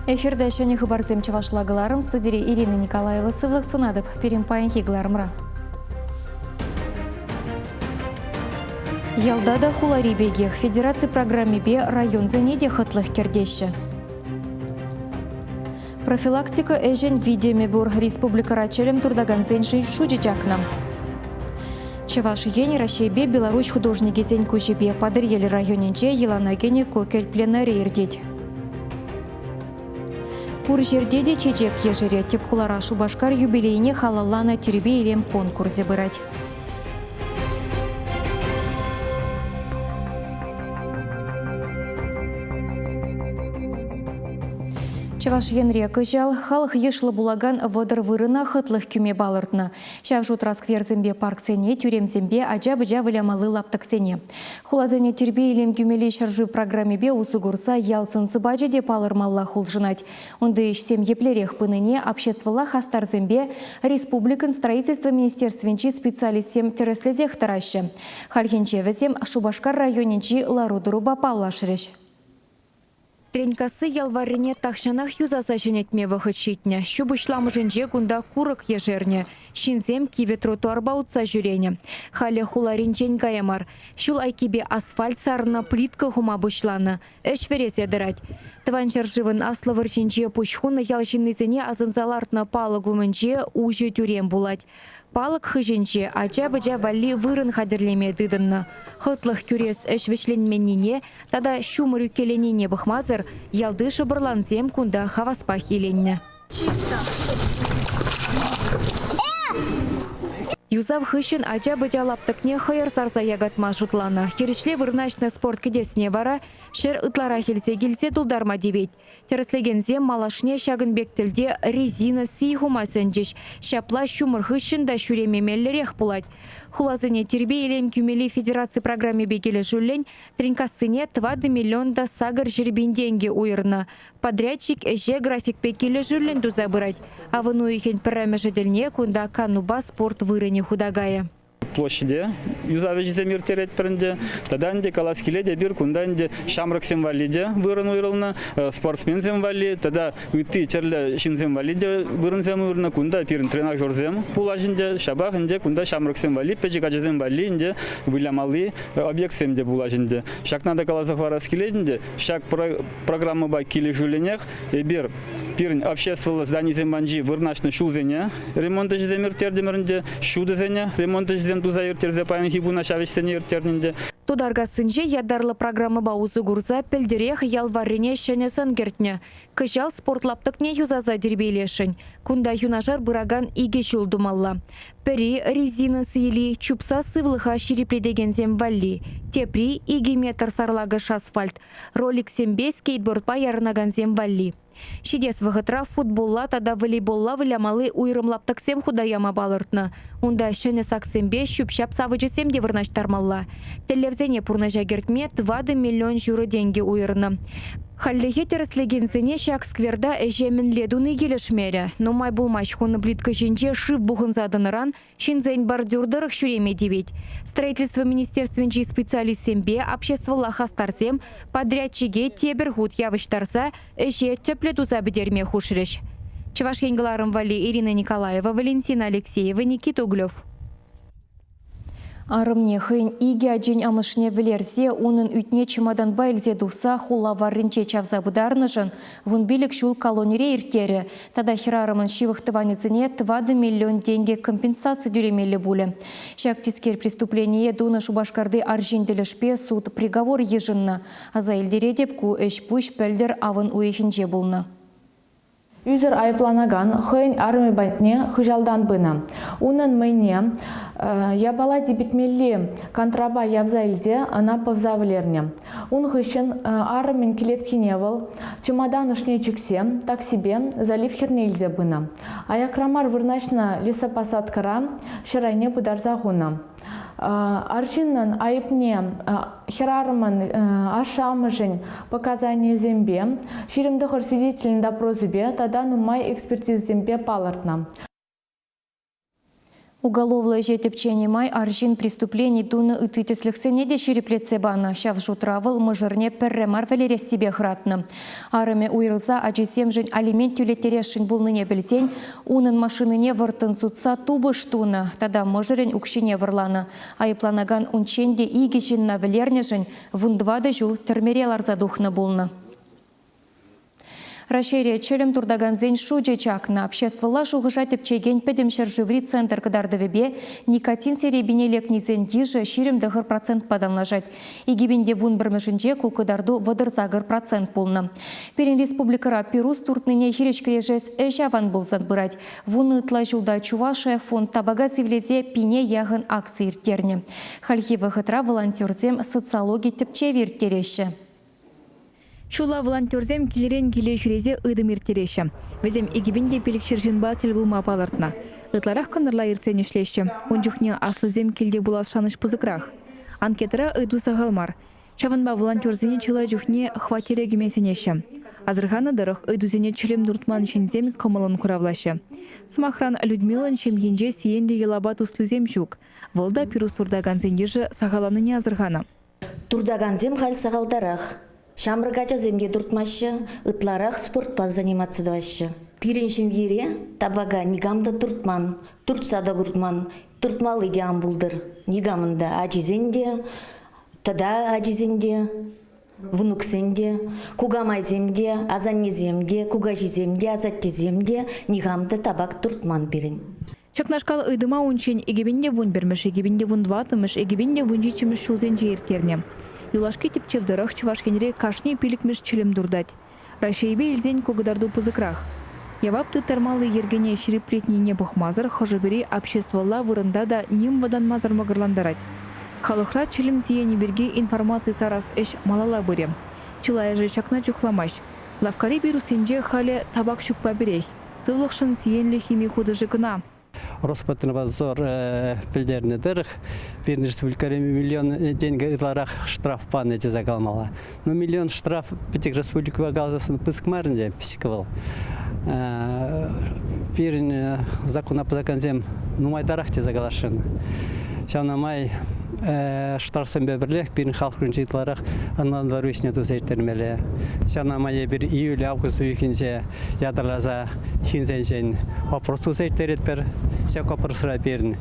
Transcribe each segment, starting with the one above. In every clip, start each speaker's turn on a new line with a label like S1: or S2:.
S1: Эфирта ҫӗнӗ хыпарсем чӑвашла кӑларӑм. Студире Ирина Николаева сывлӑх сунатӑп. Пирӗн паянхи кӑларӑмра. Ялта та хулари пекех федераци программипе районсене те хӑтлӑх кӗртеҫҫӗ. Профилактика ӗҫӗн витӗмӗ пур. Республикӑра чӗлӗм туртакансен шучӗ чакнӑ. Чӑваш Ен Раҫҫейпе Беларуҫ художникӗсен куҫӗпе Патӑрьел районӗнче йӑлана кӗнӗ кокель пленэрӗ иртет. Пур ҫӗрте те чечек ешерет. Тӗп хулара Шупашкар юбилейне халалланӑ тирпей-илем конкурсӗ пырать. Чӑваш Енре кӑҫал халӑх йышлӑ пулакан 30 вырӑна хӑтлӑх кӳме палӑртнӑ. Ҫав шутра скверсемпе парксене, тӳремсемпе ача-пӑча вылямалли лаптӑксене. Хуласене тирпей-илем кӳмелли ҫӗршыв программипе усӑ курса ял сӑн-сӑпачӗ те палӑрмаллах улшӑнать. Унти ӗҫсем еплерех пынине обществӑлла хастарсемпе республикӑн строительство министерствинчи специалистсем тӗрӗслесех тӑраҫҫӗ. Хальхинче вӗсем Шупашкар районӗнчи лару-тӑрупа паллашрӗҫ. Тренькасси ял варрине тахҫанах юсаса ҫӗнетме вӑхӑт ҫитнӗ. Ҫу пуҫламӑшӗнче кунта курӑк ешернӗ. Ҫынсем кивӗ тротуарпа утса ҫӳренӗ. Халӗ хуларинчен кая мар. Ҫул айккипе асфальт сарнӑ, плитка хума пуҫланӑ. Ӗҫ вӗресе тӑрать. Тӑван ҫӗршывӑн Аслӑ вӑрҫинче пуҫ хунӑ ял ҫыннисене асӑнса лартнӑ палӑк умӗнче уҫӑ тӳрем пулать. Палӑк хыҫӗнче ача-пӑча валли вырӑн хатӗрлеме тытӑннӑ. Хӑтлӑх кӳрес ӗҫ вӗҫленменнине тата ҫумӑр ӳккеленине пӑхмасӑр ялти шӑпӑрлансем кунта хаваспах иленнӗ. Юсав хыҫҫӑн ача-пӑча лаптӑкне хӑйӑр сарса якатма шутланӑ. Хирӗҫле вырнаҫнӑ спорт кӗтесне вара ҫӗр ытларах илсе килсе тултарма тивет. Тӗрӗслекенсем малашне ҫакӑн пек тӗлте резина сий хума сӗнчӗҫ. Ҫапла ҫумӑр хыҫҫӑн та ҫӳреме меллӗрех пулать. Хуласене тирпей-илем кӳмелли федераци программипе килӗшӳллӗн Тренькассине 4 миллион та 800 пин тенкӗ уйӑрнӑ. Подрядчик ӗҫе графикпе килӗшӳллӗн туса пырать. Авӑн уйӑхӗн пӗрремӗшӗ тӗлне кунта канупа спорт вырӑнӗ хута кайӗ.
S2: Площаде юсав ӗҫӗсем ирттеретпӗр ӗнтӗ. Тата ӗнтӗ калас килет, эпир кунта ӗнтӗ ҫамрӑксем валли те вырӑн уйрӑлнӑ, спортсменсем валли тата ытти тӗрлӗ ҫынсем валли те вырӑнсем уйӑрнӑ. Кунта пирӗн тренажерсем пулаҫ ӗнтӗ. Ҫапах ӗнтӗ кунта ҫамрӑксем валли, пӗчӗк ачасем валли ӗнтӗ вылямалли объектсем те пулаҫ ӗнтӗ. Ҫакна та каласа хӑварас килет ӗнтӗ, ҫак программӑпа килӗшӳллӗнех эпир пирӗн обществӑллӑ зданисем панчи вырнаҫнӑ ҫулсене ремонт ӗҫӗсем ирттертӗмӗр ӗнтӗ, ҫутӑсене ремонт ӗҫӗсем туса ирттерсе паянхи куна ҫав ӗҫсене ирттернӗ ӗнтӗ.
S1: Тутаркассинче ятарлӑ программӑпа усӑ курса пӗлтӗрех ял варрине ҫӗнӗ сӑн кӗртнӗ. Кӑҫал спорт лаптӑкне юсаса тирпейлесшӗн. Кунта юнашар пыракан икӗ ҫул тумалла. Пӗри резина сийли чупса сывлӑха ҫирӗплетекенсем валли, тепри икӗ метр сарлакӑш асфальт, роликсемпе скейтбордпа ярӑнакансем валли. Ҫитес вӑхӑтра футболла тата волейболла вылямалли уйрӑм лаптӑксем хута яма палӑртнӑ. Унта ҫӗнӗ саксемпе ҫӳп-ҫап савӑчӗсем те вырнаҫтармалла. Тӗллевсене пурнӑҫа кӗртме 4 миллион ҫурӑ тенкӗ уйӑрнӑ. Хальлӗхе тӗрӗслекенсене ҫак скверта ӗҫе мӗнле туни килӗшмерӗ. Нумай пулмасть хунӑ плитка ҫинче шыв пухӑнса тӑнӑран ҫынсен бордюр тӑрӑх ҫӳреме тивет. Строительство министерствинчи специалистсемпе обществӑлла хастарсем подрядчике тепӗр хут явӑҫтарса ӗҫе тӗплӗ туса пӗтерме хушрӗҫ. Чӑваш Ен кӑларӑм валли Ирина Николаева, Валентина Алексеева, Никита Углев. Арӑмне хӑйӗн икӗ ачин амӑшне вӗлерсе унӑн ӳтне чӑматанпа илсе тухса хула варринче чавса пытарнӑшӑн 15 ҫул колонире ирттерӗ тата хӗрарӑмӑн ҫывӑх тӑванӗсене 4 миллион тенкӗ компенсаци тӳлемелле пулӗ. Ҫак тискер преступление тунӑ Шупашкарти арҫын тӗлӗшпе суд приговор йышӑннӑ. Аса илтеретӗп, ку ӗҫ-пуҫ пӗлтӗр авӑн уйӑхӗнче пулнӑ.
S3: Ӳсӗр айӑпланакан хӑйӗн арӑмӗ патне хыҫалтан пынӑ. Унӑн мӑйне япала типӗтмелли кантрапа явса илсе ӑна пӑвса вӗлернӗ. Ун хыҫҫӑн арӑмӗн кӗлеткине вӑл чӑматан ӑшне чиксе таксипе залив хӗрне илсе пынӑ. Аякра мар вырнаҫнӑ лесопосадкӑра ҫӗр айне пытарса хунӑ. Арҫыннӑн айӑпне хӗрарӑмӑн ашшӗ-амӑшӗн показанийӗсемпе, 29 свидетелӗн допросӗпе тата нумай экспертизӑсемпе палӑртнӑ.
S1: Уголовлӑ ӗҫе тӗпченӗ май арҫын преступлени тунӑ ытти тӗслӗхсене те ҫирӗплетсе панӑ. Ҫав шутра вӑл мӑшӑрне пӗрре мар вӗлерессипе хӑратнӑ. Арӑмӗ уйрӑлса ачисемшӗн алимент тӳлеттересшӗн пулнине пӗлсен унӑн машинине вӑрттӑн сутса тупӑш тунӑ тата мӑшӑрӗн укҫине вӑрланӑ. Айӑпланакан унччен те икӗ ҫынна вӗлернӗшӗн 14 ҫул тӗрмере ларса тухнӑ пулнӑ. Раҫҫейре чӗлӗм туртакансен шучӗ чакнӑ. Обществӑлла шухӑша тӗпчекен пӗтӗм ҫӗршыври центр кӑтартӑвӗпе никотин серепине лекнисен йышӗ 29 процентпа танлашать. 2011-мӗшӗнче ку кӑтарту 38 процент пулнӑ. Пирӗн республикӑра пирус туртнине хирӗҫ кӗрешес ӗҫ аван пулса пырать. Вунӑ ытла ҫулта Чувашия фонд табака сивлесе пине яхӑн акци ирттернӗ. Хальхи вӑхӑтра волонтерсем социологи тӗпчевӗ ирттереҫҫӗ.
S4: Ҫулла волонтерсем килӗрен киле ҫӳресе ыйтӑм ирттереҫҫӗ. Вӗсем 2500 ҫынпа тӗл пулма палӑртнӑ. Ытларах кӑнтӑрла иртсен ӗҫлеҫҫӗ. Ун чухне аслисем килте пулас шанӑҫ пысӑкрах. Анкетӑра ыйту сахал мар. Ҫавӑнпа волонтерсене чылай чухне хваттере кӗме сӗнеҫҫӗ. Асӑрханӑ тӑрӑх, ыйтусене чӗлӗм туртман ҫынсем кӑмӑллӑн хуравлаҫҫӗ. Сӑмахран, Людмилӑн ҫемйинче сиенлӗ йӑлапа туслисем ҫук. Вӑл та пирус туртакансен йышӗ сахалланнине асӑрханӑ.
S5: Туртакансем халь сахалтарах. Ҫамрӑк ачасем те туртмаҫҫӗ, ытларах спортпа заниматься тӑваҫҫӗ. Пирӗн ҫемьере табака никам та туртман, туртса та курман, туртмалли те ан пултӑр. Никамӑн та, ачисен те, тата ачисен те, внуксен те, кукамайсем те, асаннесем те, кукаҫисем те, асаттесем те никам та табак туртман пирӗн.
S4: Ҫакнашкал ыйтӑма унччен 2011-мӗш, 2014-мӗш, 2017-мӗш ҫулсенче ирттернӗ. Юлашки тӗпчев тӑрӑх Чӑваш Енре кашни пилӗкмӗш чӗлӗм туртать. Раҫҫейпе илсен ку кӑтарту пысӑкрах. Явап тыттармалли йӗркене ҫирӗплетнине пӑхмасӑр хӑшӗ-пӗри обществӑлла вырӑнта та ним вӑтанмасӑр мӑкӑрлантарать. Халӑхра чӗлӗм сиенӗ пирки информаци сарас ӗҫ малалла пырӗ. Чылайӑшӗ ҫакна чухламасть. Лавккари пируссенче халӗ табак ҫукпа пӗрех. Сывлӑхшӑн сиенлӗ хими хутӑшӗ кӑна.
S6: Роспотребнадзор пӗлтернӗ тӑрӑх, пирӗн республикӑри миллион тенкӗ ытларах штраф панӑ тесе каламалла. Ну, миллион штраф пӗчӗк республикӑпа каласан пысӑк мар ӗнтӗ, пӗчӗк вӑл. Пирӗн закона пӑсакансем нумайтарах тесе каласшӑн. Ҫавна май штрафсемпе пӗрлех пирӗн халӑх хушшинче ытларах ӑнлантару ӗҫне туса ирттермелле. Ҫавна май эпир июль-август уйӑхӗнче ятарласа ҫынсенчен опрос туса ирттеретпӗр. Ҫак опросра пирӗн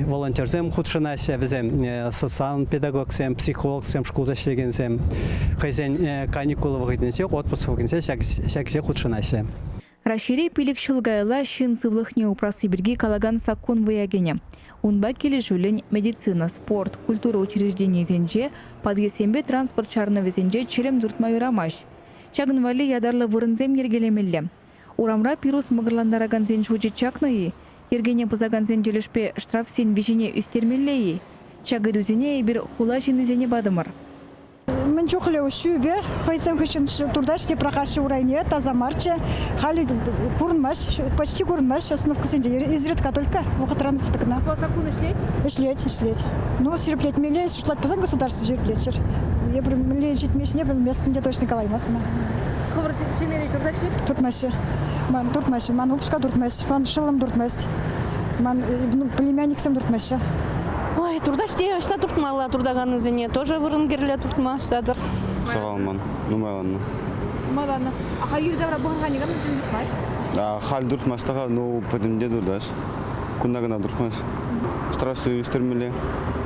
S6: волонтерсем хутшӑнаҫҫӗ, вӗсем социаллӑ педагогсем, психологсем, шкулта ӗҫлекенсем хӑйсен каникул вӑхӑтӗнче, отпуск вӑхӑтӗнче ҫак ӗҫе хутшӑнаҫҫӗ.
S4: Раҫҫейре пилӗк ҫул каялла ҫын сывлӑхне упрасси пирки калакан саккун вӑя кӗнӗ. Унпа килӗшӳллӗн медицина, спорт, культура учрежденийӗсенче, подъездсемпе транспорт чарӑнӑвӗсенче чӗлӗм туртма юрамасть. Ҫакӑн валли ятарлӑ вырӑнсем йӗркелемелле. Урамра пирус мӑкӑрлантаракансен шучӗ чакнӑ-и? Йӗркене пӑсакансен тӗлӗшпе штрафсен виҫине ӳстермелле-и? Ҫак ыйтусене эпир хула ҫыннисене патӑмӑр.
S7: Мӗн чухлӗ ҫӳпӗ хӑйсем хыҫҫӑн туртаҫҫӗ те пӑрахаҫҫӗ урайне, таса марччӗ. Халӗ курӑнмасть, почти курӑнмасть остановкӑсенче. Изредка только вӑхӑтран вӑхӑта кӑна.
S4: Саккун ӗҫлет?
S7: Ӗҫлет, ӗҫлет. Ну, ҫирӗплетмелле, шутлать пулсан государство ҫирӗплетчӗр. Эпир мӗнле ҫитмеҫҫине пӗлместӗм те точно калаймастӑм.
S4: Хӑвӑр ҫемьере туртаҫҫӗ?
S7: Туртмаҫҫӗ. Ман туртмаҫҫӗ. Ман упӑшка туртмасть, ман шӑллӑм туртмасть. Ман племянниксем туртмаҫҫӗ.
S8: Ой, туртаҫ те ӑҫта туртмалла туртаканнисене тоже вырӑн кирлӗ туртма ӑҫта-тӑр.
S9: Сахал ман, нумайланнӑ.
S4: Нумайланнӑ. А халь йӗри-тавра пӑхӑр-ха, никам та туртмасть?
S9: Халь туртмасть та-ха, ну, пӗтӗмпе туртаҫ. Кунта кӑна туртмасть. Штрафсем ӳстермелле.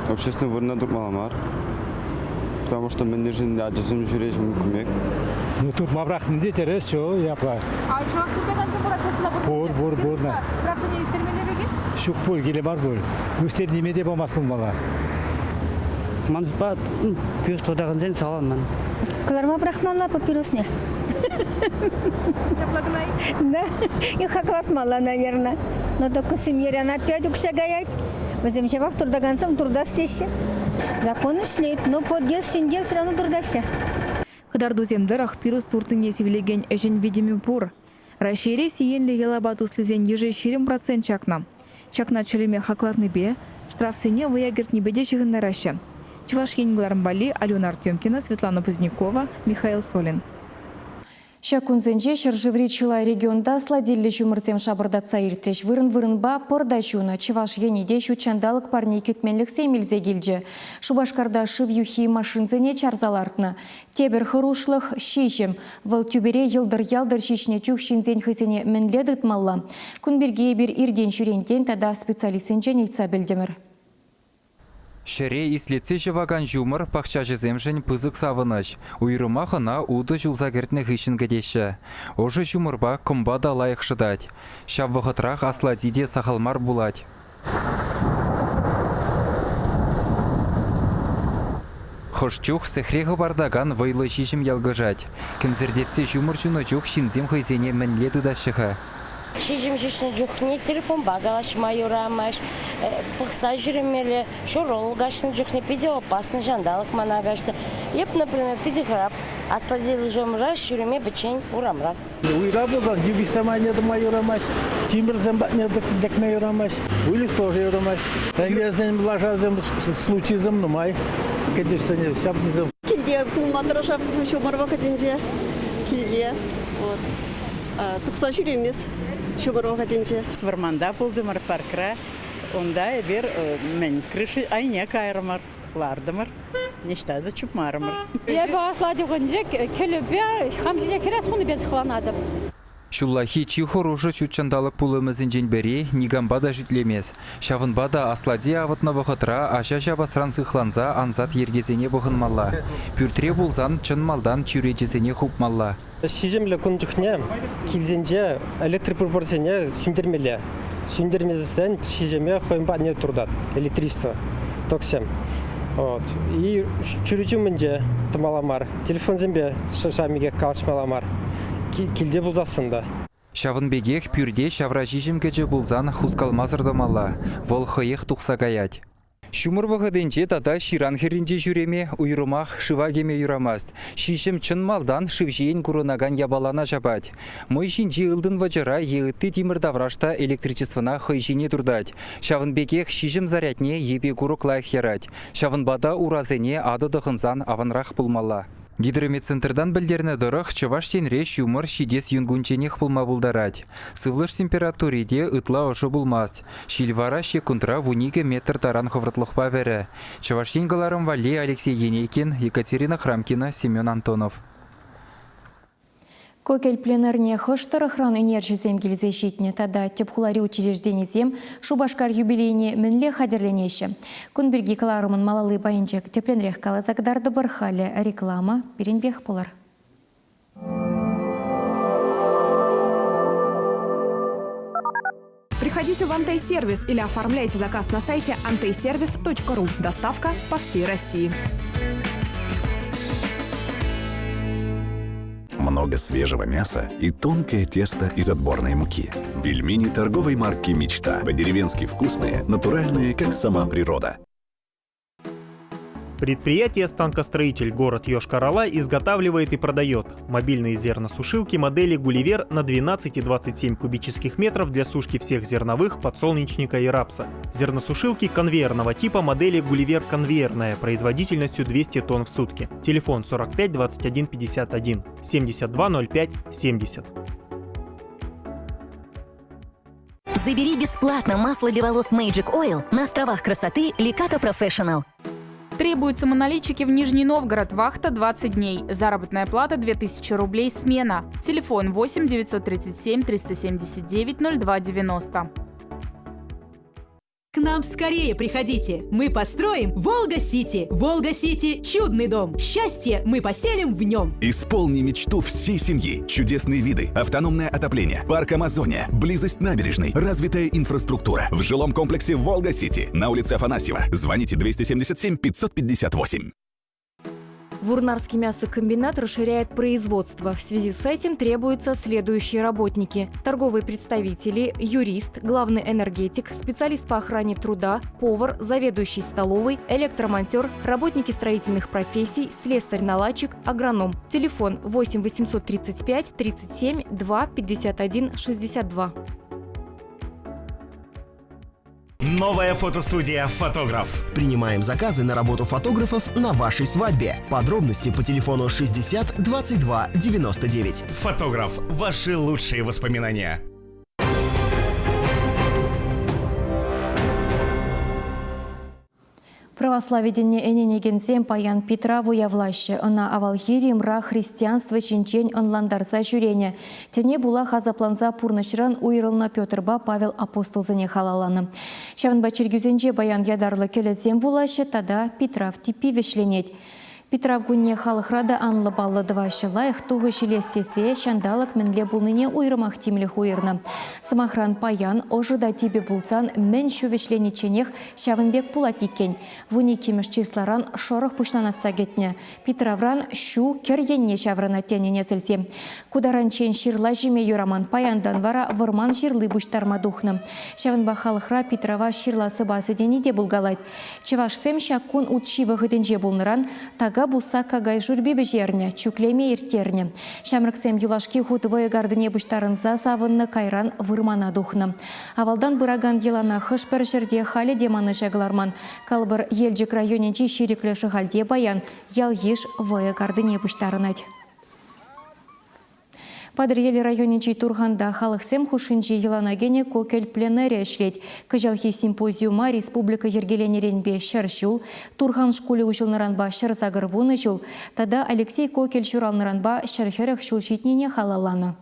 S9: Общественный вырӑна туртмалла мар. Потому что мӗншӗн ачасем ҫӳреҫҫӗ кӳмек.
S10: Ну, туртма пӑрахнӑ те тӗрӗс, ҫул япла.
S4: А чӑваш туртакансем пур обществӑлла
S10: Пур, пур, пур.
S4: Штрафсене ӳстермелле пек-и?
S10: Ҫук пуль, киле мар пуль. Ӳстерниме те памасть пулмалла.
S11: Ман шутпа, пирус туртакансен сахал ман.
S12: Кӑларма пӑрахмалла папиросне.
S4: Ҫапла кӑна-и?
S12: Да, и хаклатмалла, наверное. Но только семьерен опять укҫа каять. Вӗсем ҫавах туртакансем туртас теҫҫӗ. Закон ӗҫлет, но подъезд ҫинче все равно туртаҫҫӗ.
S4: Кӑтартусем тӑрӑх пирус туртнине сивлекен ӗҫӗн витӗмӗ пур. Раҫҫейре сиенлӗ йӑлапа туслисен йышӗ 20% чакнӑ. Ҫакна чӗлӗме хаклатнипе, штрафсене вӑя кӗртнипе те ҫыхӑнтараҫҫӗ. Чӑваш Ен кӑларӑм валли Алена Артемкина, Светлана Позднякова, Михаил Солин.
S1: Ҫак кунсенче ҫӗршыври чылай регионта аслатиллӗ ҫумӑрсем шапӑртатса иртрӗҫ. Вырӑн-вырӑнпа пӑр та ҫунӑ. Чӑваш Ене те ҫут ҫанталӑк парни кӗтменлӗхсем илсе килчӗ. Шупашкарта шыв юххи машинсене чарса лартнӑ. Тепӗр хӑрушлӑх – ҫиҫӗм. Вӑл тӳпере йӑлтӑр-ялтӑр ҫиҫнӗ чух ҫынсен хӑйсене мӗнле тытмалла? Кун пирки эпир иртен-ҫӳрентен тата специалистсенчен ыйтса пӗлтӗмӗр.
S13: Ҫӗре ислетсе ҫӑвакан ҫумӑр пахчаҫӑсемшӗн пысӑк савӑнӑҫ. Уйрӑмах ӑна утӑ ҫулса кӗртнӗ хыҫҫӑн кӗтеҫҫӗ. Ӑшӑ ҫумӑрпа кӑмпа та лайӑх шӑтать. Ҫав вӑхӑтрах аслати те сахал мар пулать. Хӑш чух сехре хӑпартакан вӑйлӑ ҫиҫӗм ялкӑшать. Кӗмсӗртетсе ҫумӑр ҫунӑ чух ҫынсем хӑйсене мӗнле тытаҫҫӗ-ха?
S14: Ҫиҫӗм ҫиҫнӗ чухне телефонпа калаҫма юрамасть, пӑхса ҫӳремелле. Ҫурӑл каҫнӑ чухне питӗ опасно ҫанталӑк мана каҫса. Эп, например, питӗ хӑрап. Аслати ҫумра ҫӳреме пӗччен урамра.
S15: Уйра пулсан йывӑҫсем айне тӑма юрамасть, тимӗрсем патне тӗкме юрамасть, выльӑх тоже юрамасть. Ӗнесен, лашасем случайсем нумай. Кӗтӳҫсене ҫапнисем.
S16: Килте пулма тӑрӑшап ҫумӑр вӑхӑтӗнче. Килте. Вот. Тухса ҫӳремес ҫумӑр вӑхӑтӗнче.
S17: Вӑрманта пултӑмӑр, паркра. Унта эпир мӗн, крыша айне кайрӑмӑр, лартӑмӑр, ниҫта та чупмарӑмӑр.
S18: Эпӗ аслати кунче кӗлӗпе хам ҫине хӗрес хунипе сыхланатӑп.
S13: Ҫуллахи чи хӑрушӑ ҫут ҫанталӑк пулӑмӗсенчен пӗри никампа та шӳтлемест. Ҫавӑнпа та аслати авӑтнӑ вӑхӑтра аҫа ҫапасран сыхланса ансат йӗркесене пӑхӑнмалла. Пӳртре пулсан чӑн малтан чӳречесене хупмалла.
S19: Ҫиҫӗмлӗ кун чухне килсенче электроприборсене сӳнтермелле. Сӳнтермесен ҫиҫӗме хӑйӗн патне туртать электричество, токсем. Вот. И чӳрече умӗнче тӑмалла мар, телефонсемпе шамике калаҫмалла мар. Килте пулсассӑн та.
S13: Ҫавӑн пекех пӳрте ҫавра ҫиҫӗм кӗчӗ пулсан хускалмасӑр тӑмалла, вӑл хӑех тухса каять. Ҫумӑр вӑхӑтӗнче тата ҫыран хӗрринче ҫӳреме, уйрӑмах шыва кӗме юрамасть. Ҫиҫӗм чӑн малтан шыв ҫийӗн курӑнакан япалана ҫапать. Мӑй ҫинчи ылтӑн вӑчӑра е ытти тимӗр тавраш та электричествӑна хӑй ҫине туртать. Ҫавӑн пекех ҫиҫӗм зарядне йӗпе курӑк лайӑх ярать. Ҫавӑнпа та урасене атӑ тӑхӑнсан аванрах пулмалла. Гидрометцентртан пӗлтернӗ тӑрӑх, Чӑваш Енре ҫумӑр ҫитес юнкунчченех пулма пултарать. Сывлӑш температури те ытла ӑшӑ пулмасть. Ҫил вара ҫеккунтра 12 метр таран хӑвӑртлӑхпа вӗрӗ. Чӑваш Ен кӑларӑм валли Алексей Енейкин, Екатерина Храмкина, Семен Антонов.
S1: Кокель пленэрне хӑш тӑрӑхран ӳнерҫӗсем килсе ҫитнӗ тата тӗп хулари учрежденисем Шупашкар юбилейне мӗнле хатӗрленеҫҫӗ? Кун пирки кӑларӑмӑн малалли пайӗнче тӗплӗнрех каласа кӑтартӑпӑр. Халӗ реклама пирӗнпех пулӑр.
S20: Приходите в Антей-сервис или оформляйте заказ на сайте anteyservis.ru. Доставка по всей России.
S21: Много свежего мяса и тонкое тесто из отборной муки. Пельмени торговой марки «Мечта». По-деревенски вкусные, натуральные, как сама природа.
S22: Предприятие «Станкостроитель» город Йошкар-Ола изготавливает и продает мобильные зерносушилки модели «Гулливер» на 12,27 кубических метров для сушки всех зерновых, подсолнечника и рапса. Зерносушилки конвейерного типа модели «Гулливер конвейерная» производительностью 200 тонн в сутки. Телефон 45 21 51 72 05 70.
S23: Забери бесплатно масло для волос Magic Oil на островах красоты Леката Professional.
S24: Требуются монолитчики в Нижний Новгород. Вахта 20 дней. Заработная плата 2000 рублей. Смена. Телефон 8 937 379 02 90.
S25: К нам скорее приходите. Мы построим Волга-Сити. Волга-Сити – чудный дом. Счастье мы поселим в нем.
S21: Исполни мечту всей семьи. Чудесные виды, автономное отопление, парк Амазония, близость набережной, развитая инфраструктура. В жилом комплексе Волга-Сити на улице Афанасьева. Звоните 277 558.
S1: Вурнарский мясокомбинат расширяет производство. В связи с этим требуются следующие работники. Торговые представители, юрист, главный энергетик, специалист по охране труда, повар, заведующий столовой, электромонтер, работники строительных профессий, слесарь-наладчик, агроном. Телефон 8 835 37 2 51 62.
S2: Новая фотостудия «Фотограф».
S3: Принимаем заказы на работу фотографов на вашей свадьбе. Подробности по телефону 60 22 99.
S2: «Фотограф» – ваши лучшие воспоминания.
S1: Православи тӗнне ӗненекенсем паян Питрав уявлаҫҫӗ. Ӑна авалхи Римра христианство ҫинчен ӑнлантарса ҫӳренӗ. Тӗне пулах асапланса пурнӑҫран уйрӑлнӑ Петрпа Павел апостолсене халалланӑ. Ҫавӑнпа чиркӳсенче паян ятарлӑ кӗлӗсем вулаҫҫӗ тата Питрав типпи вӗҫленет. Питрав кунне халӑхра та анлӑ паллӑ тӑваҫҫӗ. Лайӑх тухӑҫ илес тесе ҫанталӑк мӗнле пулнине уйрӑмах тимлӗх уйӑрнӑ. Сӑмахран, паян ӑшӑ та типӗ пулсан мӗн ҫу вӗҫленичченех ҫавӑн пек пулать иккен. Вуниккӗмӗш числаран шӑрӑх пуҫланасса кӗтнӗ. Питравран ҫу кӗр енне ҫаврӑнать тенӗ несӗлсем. Ку таранччен ҫырла ҫиме юраман, паянтан вара вӑрман ҫырли пуҫтарма тухнӑ. Ҫавӑнпа халӑхра Питрава ҫырла сӑпасӗ тени те пулкалать. Чӑвашсем ҫак кун утҫи вӑхӑтӗнче пулнӑран така пусса какай шӳрпи пӗҫернӗ, чӳклеме ирттернӗ. Ҫамрӑксем юлашки хут вӑйӑ картине пуҫтарӑнса савӑннӑ, кайран вырмана тухнӑ. Авалтан пыракан йӑлана хӑш-пӗр ҫӗрте халӗ те манӑҫа кӑларман. Калӑпӑр, Елчӗк районӗнчи Ҫирӗклӗ Шӑхальте паян ял-йыш вӑйӑ картине пуҫтарӑнать. Патӑрьел районӗнчи Турханта халӑхсем хушшинчи йӑлана кӗнӗ Кокель пленэрӗ ӗҫлет. Кӑҫалхи симпозиума республика йӗркеленӗренпе 100 ҫул, Турхан шкулӗ уҫӑлнӑранпа 180 ҫул тата Алексей Кокель ҫуралнӑранпа 140 ҫул ҫитнине халалланӑ.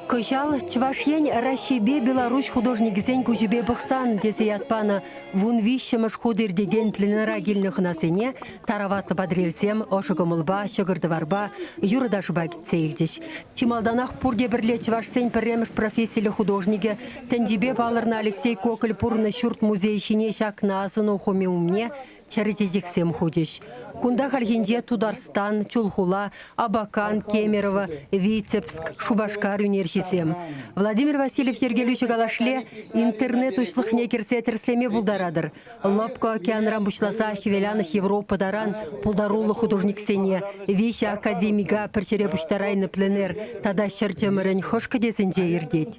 S5: Кӑҫал Чӑваш Ен Раҫҫейпе Беларуҫ художникӗсен куҫӗпе пӑхсан тесе ят панӑ вунвиҫҫӗмӗш хут иртекен пленэра килнӗ хӑнасене тараватлӑ патӑрьелсем ӑшӑ кӑмӑлпа, ҫӑкӑр-тӑварпа, юрӑ-ташӑпа кӗтсе илчӗҫ. Чи малтанах пурте пӗрле чӑвашсен пӗрремӗш профессиллӗ художникӗ, тӗнчипе палӑрнӑ Алексей Коколь пурӑннӑ ҫурт музейӗ ҫине ҫакнӑ асӑну хӑми умне чӗрӗ чечексем хучӗҫ. Кунта хальхинче Тутарстан, Чулхула, Абакан, Кемерово, Витебск, Шупашкар ӳнерҫисем. Владимир Васильев йӗркелӳҫӗ калашле, интернет уҫлӑхне кӗрсе тӗрӗслеме пултаратӑр. Лӑпкӑ океанран пуҫласа Хӗвеланӑҫ Европа таран пултаруллӑ художниксене, виҫӗ академика пӗр ҫӗре пуҫтарайнӑ пленэр тата ҫӗр чӑмӑрӗн хӑш кӗтесӗнче иртет.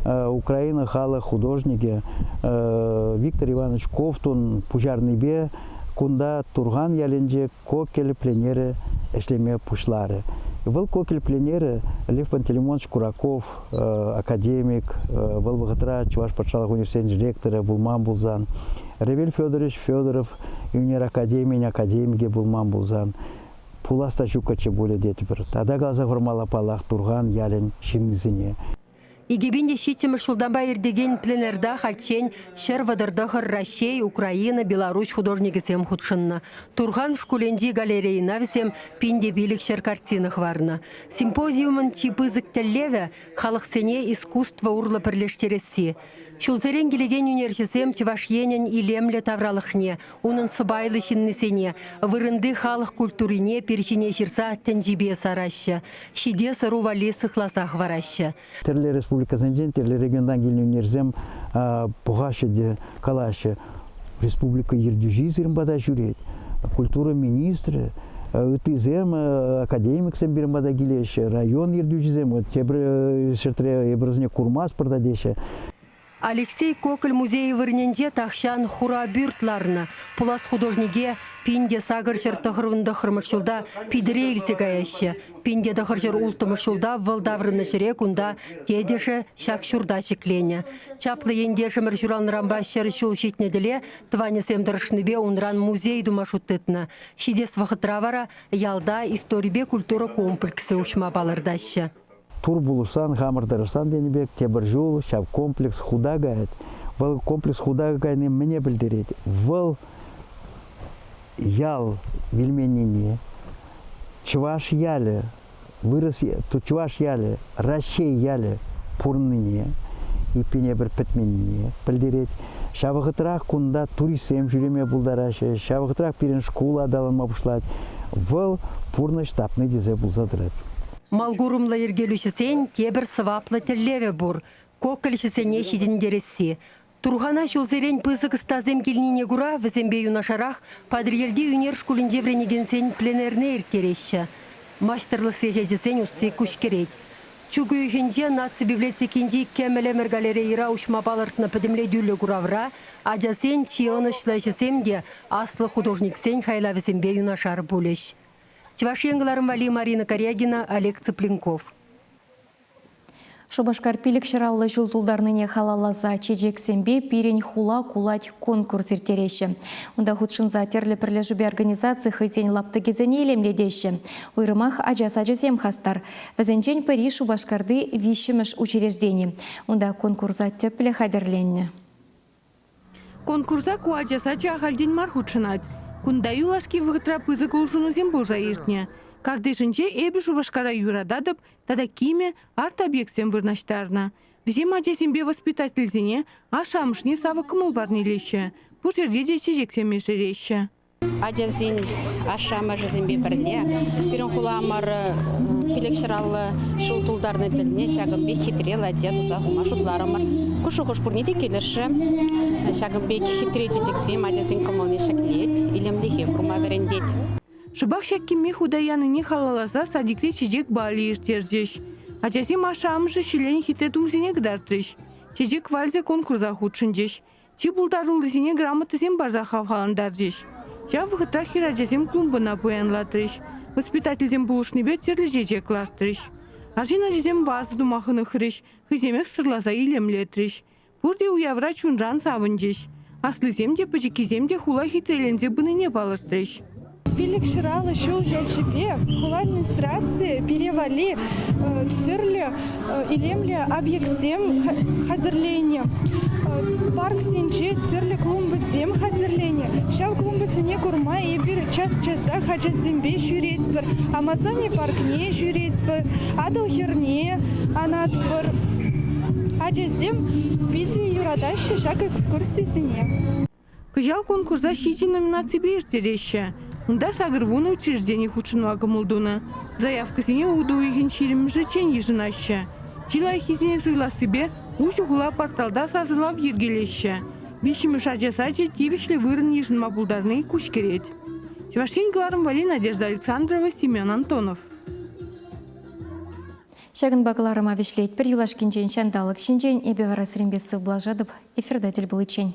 S6: Украина халӑх художникӗ Виктор Иванович Ковтун пуҫарнипе кунта Турхан ялӗнче Кокель пленэрӗ ӗҫлеме пуҫларӗ. Вӑл Кокель пленэрӗ Лев Пантелеймонович Кураков академик, вӑл вӑхӑтра Чӑваш патшалӑх университечӗн ректорӗ пулман пулсан, Ревель Федорович Федоров ӳнер академийӗн академикӗ пулман пулсан, пулас та ҫуккӑччӗ пулӗ тетпӗр. Тата каласа хӑвармалла паллах Турхан ялӗн ҫыннисене.
S5: 2007 ҫултанпа иртекен пленэрта хальччен 139 Раҫҫей, Украина, Беларуҫ художникӗсем хутшӑннӑ. Турхан шкулӗнчи галерейӑна вӗсем 1500 картина хӑварнӑ. Симпозиумӑн чи пысӑк тӗллевӗ – халӑхсене искусство урлӑ пӗрлештересси. Ҫулсерен килекен ӳнерҫӗсем Чӑваш Енӗн илемлӗ тавралӑхне, унӑн сӑпайлӑ ҫыннисене, вырӑнти халӑх культурине пир ҫине ҫырса тӗнчипе сараҫҫӗ, ҫитес ӑру валли сыхласа хӑвараҫҫӗ.
S6: Тӗрлӗ республикӑсенчен, тӗрлӗ регионтан килнӗ ӳнерсем пӑхаҫҫӗ те калаҫҫӗ. Республика ертӳҫи сирӗн пата ҫӳрет, культура министрӗ, ыттисем, академиксем пирӗн пата килеҫҫӗ, район ертӳҫисем тепӗр ҫӗртре эпир вӗсене курмастпӑр та теҫҫӗ.
S5: Алексей Коколь музейӗ вырӑнӗнче тахҫан хура пӳрт ларнӑ. Пулас художнике 1899 ҫулта Питӗре илсе каяҫҫӗ. 1906 ҫулта вӑл таврӑннӑ ҫӗре кунта тетӗшӗ ҫак ҫурта ҫӗкленӗ. Чаплӑ ентешӗмӗр ҫуралнӑранпа 100 ҫул ҫитнӗ тӗле тӑванӗсем тӑрӑшнипе унран музей тума шут тытнӑ. Ҫитес вӑхӑтра вара ялта историпе культура комплексӗ уҫма палӑртаҫҫӗ.
S6: Тур пулӑшсан, хамӑр тӑрӑшсан тенӗ пек тепӗр ҫул ҫав комплекс хута каять. Вӑл комплекс хута кайни мӗне пӗлтерет? Вӑл ял вилменнине, чӑваш ялӗ, вырӑс чӑваш ялӗ, Раҫҫей ялӗ пурӑннине, эппин эпир пӗтменнине пӗлтерет. Ҫав вӑхӑтрах кунта туристсем ҫӳреме пултараҫҫӗ, ҫав вӑхӑтрах пирӗн шкул аталанма пуҫлать. Вӑл пурнӑҫ тапни тесе пулса тӑрать.
S5: Малкурӑмлӑ йӗркелӳҫӗсен тепӗр сӑваплӑ тӗллевӗ пур – кокольҫӗсене ҫитӗнтересси. Турхана ҫулсерен пысӑк ӑстасем килнине кура вӗсемпе юнашарах Патӑрьелти ӳнер шкулӗнче вӗренекенсен пленэрне ирттереҫҫӗ. Маҫтӑрлӑх сехечӗсен усси куҫкӗрет. Чӳк уйӑхӗнче Наци библиотекинчи Кӗмӗл ӗмӗр галерейӑра уҫма палӑртнӑ пӗтӗмлетӳллӗ куравра ачасен чи ӑнӑҫлӑ ӗҫӗсем те аслӑ художниксен хайлавӗсемпе юнашар пулӗҫ. Чӑваш Ен кӑларӑм валли Марина Корягина, Олег Цыпленков.
S1: Шупашкар 550 ҫул тултарнине халалласа чечексемпе «Пирӗн хула кулать» конкурс ирттереҫҫӗ. Унта хутшӑнса тӗрлӗ пӗрлешӳпе организаци хӑйсен лаптӑкӗсене илемлетеҫҫӗ. Уйрӑмах ача сачӗсем хастар. Вӗсенчен пӗри Шупашкарти виҫҫӗмӗш учреждени. Унта конкурса тӗплӗ хатӗрленнӗ.
S7: Конкурса ку ача сачӗ ахальтен мар хутшӑнать. Кунта юлашки вӑхӑтра пысӑк улшӑнусем пулса иртнӗ. Картишӗнче «Эпӗ Шупашкара юрататӑп» тата кимӗ, арт-объектсем вырнаҫтарнӑ. Вӗсем ачасемпе воспитательсене, ашшӗ-амӑшне савӑк кӑмӑл парнелеҫҫӗ. Пур ҫӗрте те чечексем ешереҫҫӗ.
S8: Ачасен ашшӗ-амӑшӗсемпе пӗрле пирӗн хуламӑр 550 ҫул тултарнӑ тӗлне ҫакӑн пек хитре ладья туса хума шутларӑмӑр. Ку шухӑш пурне те килӗшрӗ. Ҫакӑн пек хитре чечексем ачасен кӑмӑлне ҫӗклет, илемлӗхе курма вӗрентет.
S7: Шӑпах ҫак кимме хута янине халалласа садикре чечек балӗ ирттерчӗҫ. Ачасем ашшӗ-амӑшӗ ҫӗленӗ хитре тумсене кӑтартрӗҫ. Чечек вальсӗ конкурса хутшӑнчӗҫ. Чи пултаруллисене грамотӑсем парса хавхалантарчӗҫ. Ҫав вӑхӑтрах хӗрачасем клумбӑна пуянлатрӗҫ, воспитательсем пулӑшнипе тӗрлӗ чечек лартрӗҫ. Арҫын ачасем ваза тума хӑнӑхрӗҫ, хӑйсемех сӑрласа илемлетрӗҫ. Пурте уявра чунран савӑнчӗҫ. Аслисем те, пӗчӗккисем те хула хитреленсе пынине палӑртрӗҫ.
S9: 550 ҫул ячӗпе хула администрацийӗ пире валли тӗрлӗ илемлӗ объектсем хатӗрленӗ. Парксенче тӗрлӗ клумбӑсем хатӗрленӗ. Ҫав клумбӑсене курма эпир час-часах ачасемпе ҫӳретпӗр. Амазони паркне ҫӳретпӗр, Атӑл хӗрне анатпӑр. Ачасем питӗ юратаҫҫӗ ҫак экскурсисене.
S7: Кӑҫал конкурса ҫичӗ номинаципе ирттереҫҫӗ. Унта 80 учреждени хутшӑнма кӑмӑл тунӑ. Заявкӑсене утӑ уйӑхӗн ҫирӗммӗшӗччен йышӑнаҫҫӗ. Чи лайӑххисене суйлассипе Уҫӑ хула порталта сасӑлав йӗркелеҫҫӗ. Виҫҫӗмӗш ача сачӗ тивӗҫлӗ вырӑн йышӑнма пултарни куҫкӗрет. Чӑваш Ен кӑларӑм валли Надежда Александрова, Семен Антонов.
S1: Ҫакӑнпа кӑларӑма вӗҫлетпӗр. Юлашкинчен ҫанталӑк ҫинчен эпӗ вара сирӗнпе сывпуллашатӑп. Эфирта тӗл пуличчен.